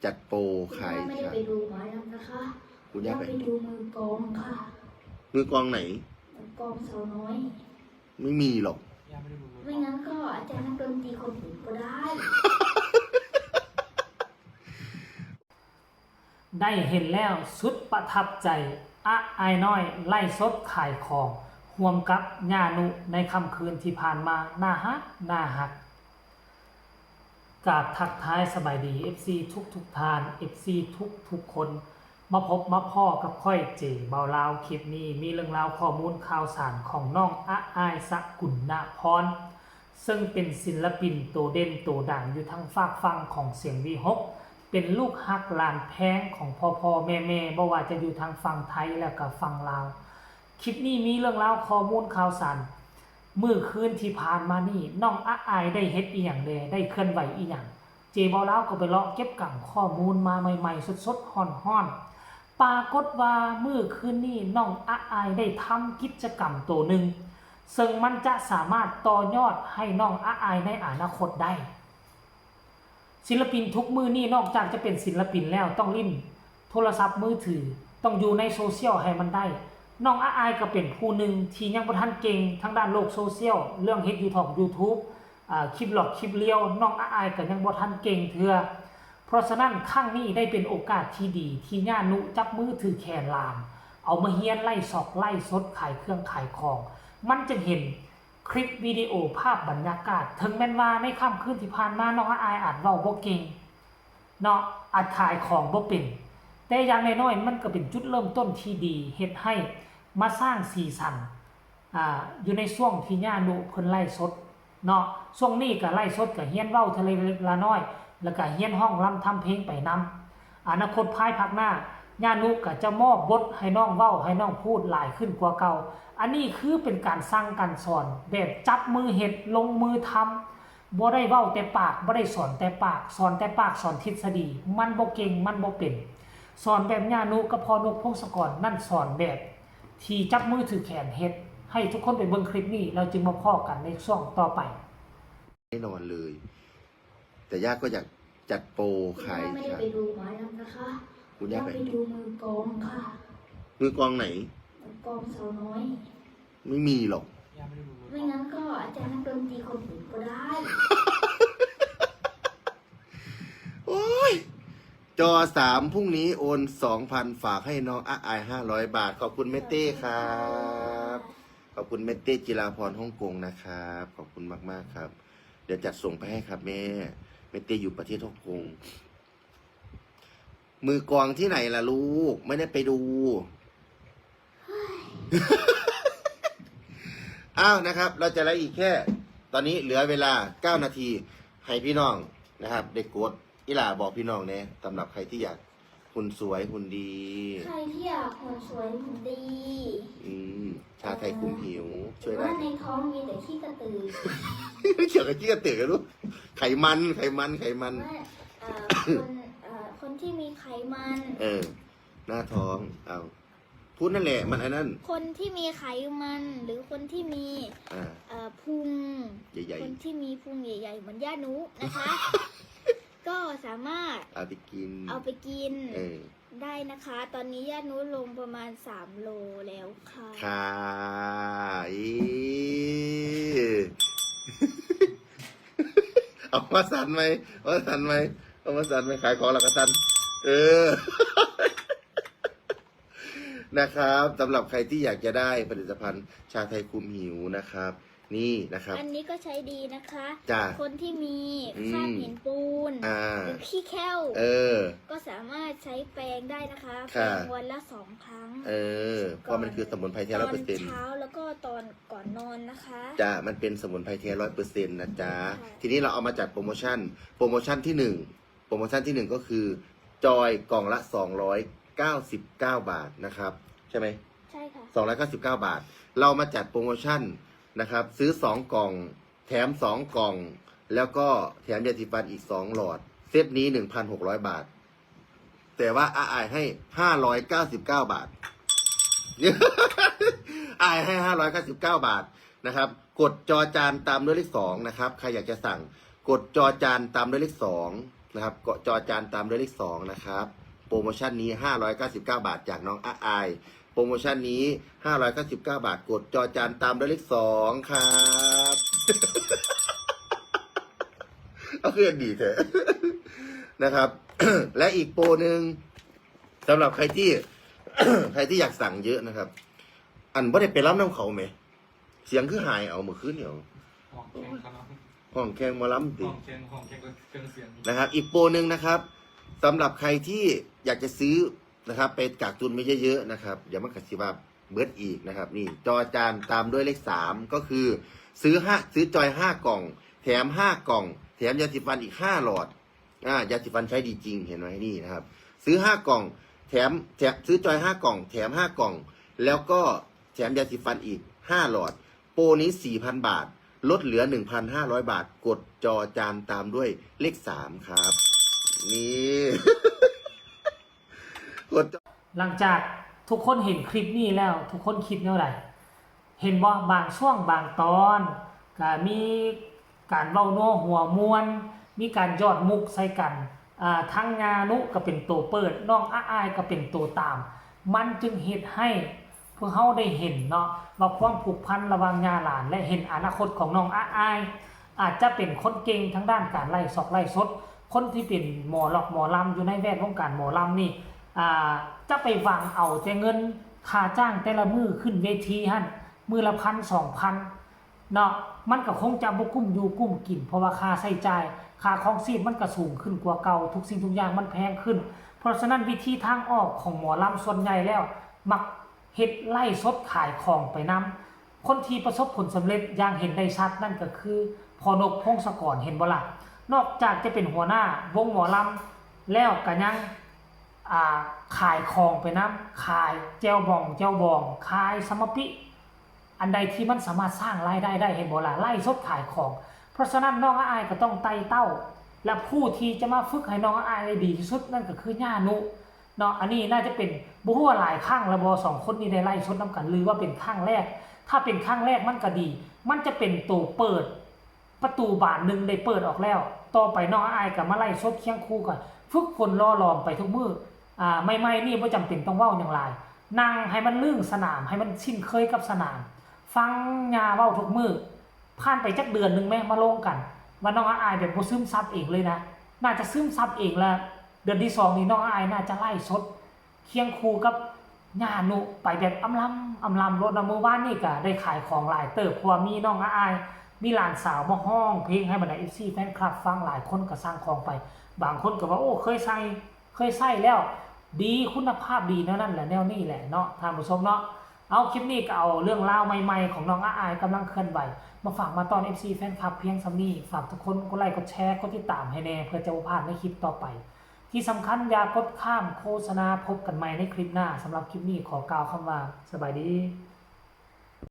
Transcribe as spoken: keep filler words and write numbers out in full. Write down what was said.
จัดโปรขาย คุณย่าไม่ได้ไปดูหมอลำนะคะ คุณย่าไป ไปดูมือกลองค่ะ มือกลองไหน มือกลองสาวน้อย ไม่มีหรอก ไม่งั้นก็อาจารย์นักดนตรีคนอื่นก็ได้ ได้เห็นแล้วสุดประทับใจ อะอายน้อยไลฟ์สดขายของ ร่วมกับย่านุในค่ำคืนที่ผ่านมา น่าฮัก น่าฮัก กราบทักทายสบายดี เอฟซี ทุกทุกๆท่าน เอฟซี ทุกทุกๆคน มาพบมาพ้อกับข้อยเจเบาลาว คลิปนี้มีเรื่องราวข้อมูลข่าวสารของน้องอะอายสกุณณพร ซึ่งเป็นศิลปินโตเด่นโตดังอยู่ทางฟากฝั่งของเสียงวีหก เป็นลูกฮักหลานแพงของพ่อพ่อแม่แม่บ่ว่าจะอยู่ทางฝั่งไทยและก็ฝั่งลาว คลิปนี้มีเรื่องราวข้อมูลข่าวสาร มื้อคืนที่ผ่านมานี่น้องอะอายได้เฮ็ดอีหยังแด่ ได้เคลื่อนไหวอีหยัง เจเบาลาวก็ไปเลาะเก็บกำข้อมูลมาใหม่ๆ สดๆ ฮ้อนๆ ปรากฏว่ามื้อคืนนี้น้องอะอายได้ทำกิจกรรมโตหนึ่ง ซึ่งมันจะสามารถต่อยอดให้น้องอะอายในอนาคตได้ ศิลปินทุกมื้อนี้นอกจากจะเป็นศิลปินแล้วต้องเล่นโทรศัพท์มือถือ ต้องอยู่ในโซเชียลให้มันได้ น้องอะอายก็เป็นผู้หนึ่งที่ยังบ่ทันเก่งทางด้านโลกโซเชียล เรื่องเฮ็ดยูทงยูทูบ อ่า คลิปหลอกคลิปเลียว น้องอะอายก็ยังบ่ทันเก่งเทื่อ เพราะฉะนั้นครั้งนี้ได้เป็นโอกาสที่ดีที่ย่านุจับมือถือแขนหลาน เอามาเฮียนไลฟ์สดไลฟ์สดขายเครื่องขายของ มันจึงเห็นคลิปวิดีโอภาพบรรยากาศ ถึงแม้นว่าในค่ำคืนที่ผ่านมาน้องอะอายอาจเว้าบ่เก่งเนาะ อาจขายของบ่เป็น แต่อย่างน้อยๆมันก็เป็นจุดเริ่มต้นที่ดี เฮ็ดให้มาสร้างสีสัน อ่า อยู่ในช่วงที่ย่านุเพิ่นไลฟ์สดเนาะ ช่วงนี้ก็ไลฟ์สดก็เฮียนเว้าเทื่อเล็กๆละน้อย แล้วก็เฮียนฮ้องรำทำเพลงไปนำ อนาคตภายภาคหน้า ย่านุก็จะมอบบทให้น้องเว้าให้น้องพูดหลายขึ้นกว่าเก่า อันนี้คือเป็นการสั่งการสอนแบบจับมือเฮ็ดลงมือทำ บ่ได้เว้าแต่ปาก บ่ได้สอนแต่ปาก สอนแต่ปาก สอนทฤษฎี มันบ่เก่ง มันบ่เป็น สอนแบบย่านุกับพ่อนกพงศกร นั่นสอนแบบที่จับมือถือแขนเฮ็ด ให้ทุกคนไปเบิ่งคลิปนี้ แล้วจึงมาพ้อกันในช่วงต่อไป แน่นอนเลย แต่ย่าก็อยากจัดโปร คุณ ขาย ย่าไม่ได้ไปดูหมอลำนะคะ คุณย่าไป ไปดูมือกลองค่ะ มือกลองไหน มือกลองสาวน้อย ไม่มีหรอก ไม่งั้นก็อาจารย์นักดนตรีคนอื่นก็ได้ โอ้ย จอสามพรุ่งนี้โอนสองพันฝากให้น้องอะอายห้าร้อยบาท ขอบคุณแม่เต้ครับ ขอบคุณแม่เต้จิราพรฮ่องกงนะครับ ขอบคุณมากๆครับ เดี๋ยวจัดส่งไปให้ครับแม่ แม่เต้อยู่ประเทศฮ่องกง มือกลองที่ไหนล่ะลูก ไม่ได้ไปดู อ้าวนะครับ เราจะไลฟ์อีกแค่ ตอนนี้เหลือเวลาเก้านาที ให้พี่น้องนะครับ ได้กด อีหล่าบอกพี่น้องแน่ สำหรับใครที่อยากหุ่นสวยหุ่นดี ใครที่อยากหุ่นสวยหุ่นดี อืม ชาไทยคุมหิว ช่วยได้ ว่าในท้องมีแต่ขี้กระตือ ไม่เกี่ยวกับขี้กระเตือกกันลูก ไขมัน ไขมัน ไขมัน ว่าเอ่อคนเอ่อคนที่มีไขมัน เออ หน้าท้อง เอา พูดนั่นแหละ มันอันนั้น คนที่มีไขมันหรือคนที่มี อ่า เอ่อพุง ใหญ่ๆ คนที่มีพุงใหญ่ๆ เหมือนย่านุนะคะ ก็สามารถ เอาไปกิน เอาไปกิน เออ ได้นะคะ ตอนนี้ย่านุลงประมาณ สาม โลแล้วค่ะ ค่ะอีเอามาสั่นไหมเอามาสั่นไหมเอามาสั่นไหมขายของแล้วก็สั่น เออ นะครับสำหรับใครที่อยากจะได้ผลิตภัณฑ์ชาไทยคุมหิวนะครับ นี่นะครับ อันนี้ก็ใช้ดีนะคะ จ้ะ คนที่มี อืม คราบหินปูน อ่า หรือขี้แข้ว เออ ก็สามารถใช้แปรงได้นะคะ ค่ะ แปรงวันละสองครั้ง เออ เพราะมันคือสมุนไพรแท้ร้อยเปอร์เซ็นต์ ตอนเช้าแล้วก็ตอนก่อนนอนนะคะ จ้ะมันเป็นสมุนไพรแท้ร้อยเปอร์เซ็นต์นะจ๊ะ ค่ะ ทีนี้เราเอามาจัดโปรโมชั่น โปรโมชั่นที่หนึ่ง โปรโมชั่นที่หนึ่งก็คือ จอยกล่องละ สองร้อยเก้าสิบเก้าบาทนะครับ ใช่ไหม ใช่ค่ะ สองร้อยเก้าสิบเก้าบาท เรามาจัดโปรโมชั่นนะครับ ซื้อสองกล่อง แถมสองกล่อง แล้วก็แถมยาสีฟันอีกสองหลอด เซตนี้ หนึ่งพันหกร้อยบาท แต่ว่าอาอายให้ ห้าร้อยเก้าสิบเก้าบาท อายให้ ห้าร้อยเก้าสิบเก้าบาทนะครับ กดจอจานตามด้วยเลขสองนะครับ ใครอยากจะสั่ง กดจอจานตามด้วยเลขสอง นะครับ ก็จอจานตามด้วยเลขสองนะครับ โปรโมชั่นนี้ ห้าร้อยเก้าสิบเก้า บาทจากน้องอ้าย โปรโมชั่นนี้ ห้าร้อยเก้าสิบเก้า บาท กดจอจานตามด้วยเลขสองครับ เอาคือดีเถอะ นะครับ และอีกโปรหนึ่งสำหรับใครที่ ใครที่อยากสั่งเยอะนะครับ อันบ่ได้ไปรับน้ำเขาไหม เสียงคือหายเอาเมื่อคืนเนี่ย ห้องแข่งกันเนาะ ห้องแข่งหมอลำติ ห้องแข่งห้องแข่งก็เครื่องเสียง นะครับ อีกโปรหนึ่งนะครับสำหรับใครที่อยากจะซื้อนะครับ ไปกักตุนไว้เยอะๆนะครับ เดี๋ยวมันก็สิว่าเบิดอีกนะครับ นี่จอจานตามด้วยเลขสาม ก็คือซื้อห้าซื้อจอยห้ากล่อง แถมห้ากล่อง แถมยาสีฟันอีกห้าหลอด อ่ายาสีฟันใช้ดีจริง เห็นไหมนี่นะครับ ซื้อห้ากล่อง แถมแถมซื้อจอยห้ากล่อง แถมห้ากล่อง แล้วก็แถมยาสีฟันอีกห้าหลอด โปรนี้สี่พัน บาท ลดเหลือ หนึ่งพันห้าร้อย บาท กดจอจานตามด้วยเลขสามครับ นี่ กดจอ หลังจากทุกคนเห็นคลิปนี้แล้วทุกคนคิดแนวใด เห็นบ่บางช่วงบางตอนก็มีการเว้านัวหัวม่วน มีการหยอดมุกใส่กัน อ่า ทั้งญานุก็เป็นตัวเปิด น้องอ้ายก็เป็นตัวตาม มันจึงเฮ็ดให้พวกเฮาได้เห็นเนาะว่าความผูกพันระหว่างญาหลาน และเห็นอนาคตของน้องอ้าย อาจจะเป็นคนเก่งทางด้านการไลฟ์ซอกไลฟ์สด คนที่เป็นหมอล็อกหมอลำอยู่ในแวดวงการหมอลำนี่ อ่า จะไปหวังเอาแต่เงินค่าจ้างแต่ละมื้อขึ้นเวทีหั่น มื้อละพันสองพันเนาะ มันก็คงจะบ่กุ้มอยู่กุ้มกิน เพราะว่าค่าใช้จ่าย ค่าครองชีพมันก็สูงขึ้นกว่าเก่า ทุกสิ่งทุกอย่างมันแพงขึ้น เพราะฉะนั้นวิธีทางออกของหมอลำส่วนใหญ่แล้ว มักเฮ็ดไลฟ์สดขายของไปนำ คนที่ประสบผลสำเร็จอย่างเห็นได้ชัดนั่นก็คือ พ่อนก พงศกร เห็นบ่ล่ะ นอกจากจะเป็นหัวหน้าวงหมอลำแล้วก็ยัง อ่า ขายของไปนำ ขายแจ่วบองแจ่วบอง ขายสมปิ อันใดที่มันสามารถสร้างรายได้ได้ เห็นบ่ล่ะ ไลฟ์สดขายของ เพราะฉะนั้นน้องอ้ายก็ต้องไต่เต้า และผู้ที่จะมาฝึกให้น้องอ้ายได้ดีที่สุดนั่นก็คือย่านุเนาะ อันนี้น่าจะเป็น บ่ฮู้ว่าหลายครั้งแล้วบ่ สองคนนี้ได้ไลฟ์สดนำกัน หรือว่าเป็นครั้งแรก ถ้าเป็นครั้งแรกมันก็ดี มันจะเป็นตัวเปิด ประตูบานหนึ่งได้เปิดออกแล้ว ต่อไปน้องอ้ายก็มาไลฟ์สดเคียงคู่กัน ฝึกฝนหล่อหลอมไปทุกมื้อ อ่า ใหม่ๆนี่บ่จำเป็นต้องเว้าหยังหลาย นั่งให้มันลื่นสนาม ให้มันชินเคยกับสนาม ฟังย่าเว้าทุกมื้อ ผ่านไปจักเดือนหนึ่งแม่ มาลงกัน ว่าน้องอ้ายแบบบ่ซึมซับเองเลยนะ น่าจะซึมซับเองละ เดือนที่สองนี่น้องอ้ายน่าจะไลฟ์สด เคียงคู่กับย่านุไปแบบอำลำอำลำโลดเนาะ มื้อวานนี่ก็ได้ขายของหลายเติบ เพราะว่ามีน้องอ้าย มีหลานสาวมาฮ้องเพลงให้บรรดา เอฟซี แฟนคลับฟัง หลายคนก็สั่งของไป บางคนก็ว่า โอ้ เคยใส่ เคยใส่แล้ว ดี คุณภาพดีแนวนั้นแหละ แนวนี้แหละเนาะ ท่านผู้ชมเนาะ เอา คลิปนี้ก็เอาเรื่องราวใหม่ๆของน้องอ้ายกำลังเคลื่อนไหว มาฝากมาต้อน เอฟซี แฟนคลับเพียงส่ำนี้ ฝากทุกคนกดไลค์ กดแชร์ กดติดตามให้แน่ เพื่อจะบ่พลาดในคลิปต่อไป ที่สำคัญอย่ากดข้ามโฆษณา พบกันใหม่ในคลิปหน้า สำหรับคลิปนี้ขอกล่าวคำว่า สบายดี